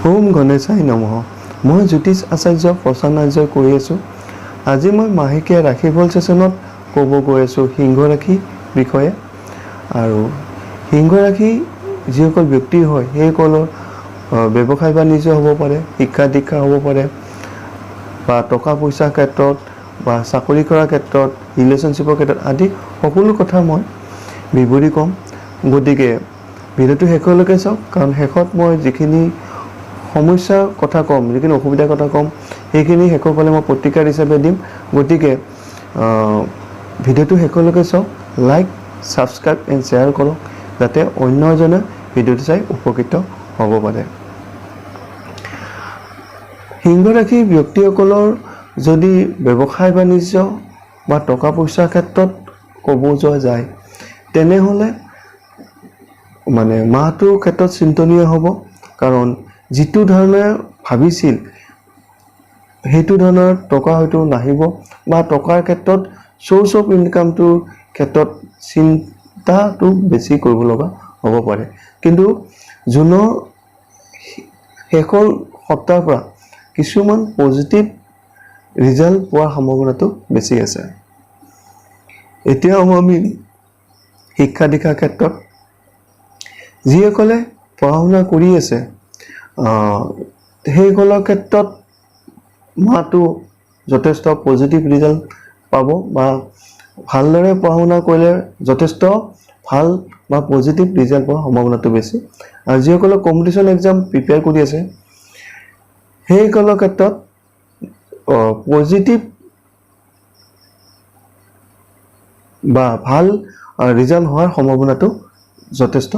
ওম গণেশায় নমঃ। মই জ্যোতিষ আচাৰ্য প্ৰশান্ত আৰ্যই কৈ আছোঁ। আজি মই মাহেকীয়া ৰাশিফল ছেশ্যনত ক'ব গৈ আছোঁ সিংহ ৰাশি বিষয়ে। আৰু সিংহ ৰাশি যিসকল ব্যক্তি হয়, সেইসকলৰ ব্যৱসায় বাণিজ্য হ'ব পাৰে, শিক্ষা দীক্ষা হ'ব পাৰে বা টকা পইচাৰ ক্ষেত্ৰত বা চাকৰি কৰাৰ ক্ষেত্ৰত, ৰিলেশ্যনশ্বিপৰ ক্ষেত্ৰত আদি সকলো কথা মই বিৱৰি ক'ম। গতিকে ভিডিঅ'টো শেষলৈকে চাওক, কাৰণ শেষত মই যিখিনি সমস্যাৰ কথা ক'ম, যিখিনি অসুবিধাৰ কথা ক'ম, সেইখিনি শেষৰ ফালে মই প্ৰতিকাৰ হিচাপে দিম। গতিকে ভিডিঅ'টো শেষলৈকে চাওক, লাইক, ছাবস্ক্ৰাইব এণ্ড শ্বেয়াৰ কৰক, যাতে অন্য এজনে ভিডিঅ'টো চাই উপকৃত হ'ব পাৰে। সিংহ ৰাশি ব্যক্তিসকলৰ যদি ব্যৱসায় বাণিজ্য বা টকা পইচাৰ ক্ষেত্ৰত ক'ব যোৱা যায়, তেনেহ'লে মানে মাহটোৰ ক্ষেত্ৰত চিন্তনীয় হ'ব, কাৰণ যিটো ধৰণে ভাবিছিল সেইটো ধৰণৰ টকা হয়তো নাহিব বা টকাৰ ক্ষেত্ৰত চ'ৰ্চ অফ ইনকামটোৰ ক্ষেত্ৰত চিন্তাটো বেছি কৰিব লগা হ'ব পাৰে। কিন্তু জুনৰ শেষৰ সপ্তাহৰ পৰা কিছুমান পজিটিভ ৰিজাল্ট পোৱাৰ সম্ভাৱনাটো বেছি আছে। এতিয়া আহোঁ আমি শিক্ষা দীক্ষাৰ ক্ষেত্ৰত। যিসকলে পঢ়া শুনা কৰি আছে, সেইসকলৰ ক্ষেত্ৰত মাহটো যথেষ্ট পজিটিভ ৰিজাল্ট পাব বা ভালদৰে পঢ়া শুনা কৰিলে যথেষ্ট ভাল বা পজিটিভ ৰিজাল্ট পোৱাৰ সম্ভাৱনাটো বেছি। আৰু যিসকলে কম্পিটিশ্যন এক্সাম প্ৰিপেয়াৰ কৰি আছে, সেইসকলৰ ক্ষেত্ৰত পজিটিভ বা ভাল ৰিজাল্ট হোৱাৰ সম্ভাৱনাটো যথেষ্ট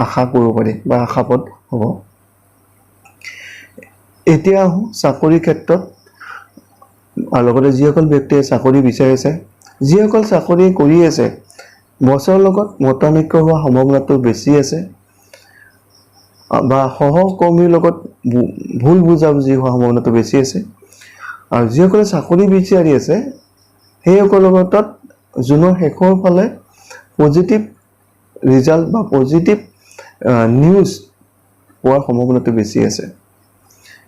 আশা কৰিব পাৰি বা আশাপদ হ'ব। এতিয়া আহোঁ চাকৰিৰ ক্ষেত্ৰত আৰু লগতে যিসকল ব্যক্তিয়ে চাকৰি বিচাৰিছে, যিসকল চাকৰি কৰি আছে, বছৰ লগত মতানৈক্য হোৱাৰ সম্ভাৱনাটো বেছি আছে বা সহকৰ্মীৰ লগত ভুল বুজাবুজি হোৱাৰ সম্ভাৱনাটো বেছি আছে। আৰু যিসকলে চাকৰি বিচাৰি আছে, সেইসকলৰ ক্ষেত্ৰত জুনৰ শেষৰ ফালে পজিটিভ ৰিজাল্ট বা পজিটিভ নিউজ পোৱাৰ সম্ভাৱনাটো বেছি আছে।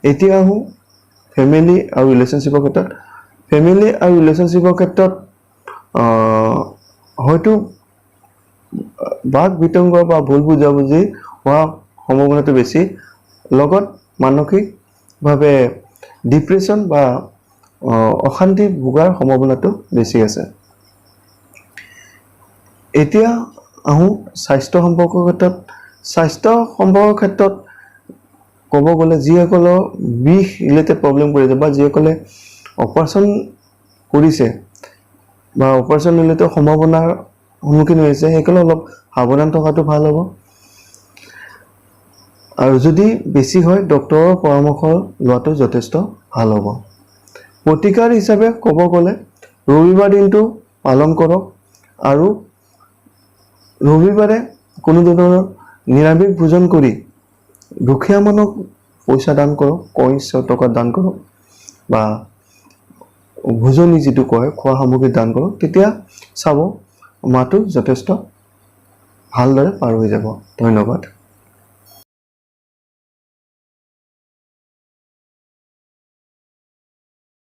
এতিয়া আহোঁ ফেমিলি আৰু ৰিলেশ্যনশ্বিপৰ ক্ষেত্ৰত। ফেমিলি আৰু ৰিলেশ্যনশ্বিপৰ ক্ষেত্ৰত হয়তো বাক বিতংগ বা ভুল বুজাবুজি হোৱাৰ সম্ভাৱনাটো বেছি, লগত মানসিকভাৱে ডিপ্ৰেশ্যন বা অশান্তি ভোগাৰ সম্ভাৱনাটো বেছি আছে। এতিয়া আহোঁ স্বাস্থ্য সম্পৰ্কৰ ক্ষেত্ৰত। স্বাস্থ্য সম্পৰ্কৰ ক্ষেত্ৰত ক'ব গ'লে, যিসকলৰ বিষ ৰিলেটেড প্ৰব্লেম কৰিছে বা যিসকলে অপাৰেশ্যন কৰিছে বা অপাৰেশ্যন ৰিলেটেড সম্ভাৱনাৰ সন্মুখীন হৈছে, সেইসকলে অলপ সাৱধান থকাটো ভাল হ'ব আৰু যদি বেছি হয়, ডক্তৰৰ পৰামৰ্শ লোৱাটো যথেষ্ট ভাল হ'ব। প্ৰতিকাৰ হিচাপে ক'ব গ'লে, ৰবিবাৰ দিনটো পালন কৰক আৰু ৰবিবাৰে কোনো ধৰণৰ নিৰামিষ ভোজন কৰি দুখীয়া মানুহক পইচা দান কৰক, কইনছ টকা দান কৰক বা ভোজনী যিটো কয়, খোৱা সামগ্ৰী দান কৰক। তেতিয়া চাব মাহটো যথেষ্ট ভালদৰে পাৰ হৈ যাব। ধন্যবাদ।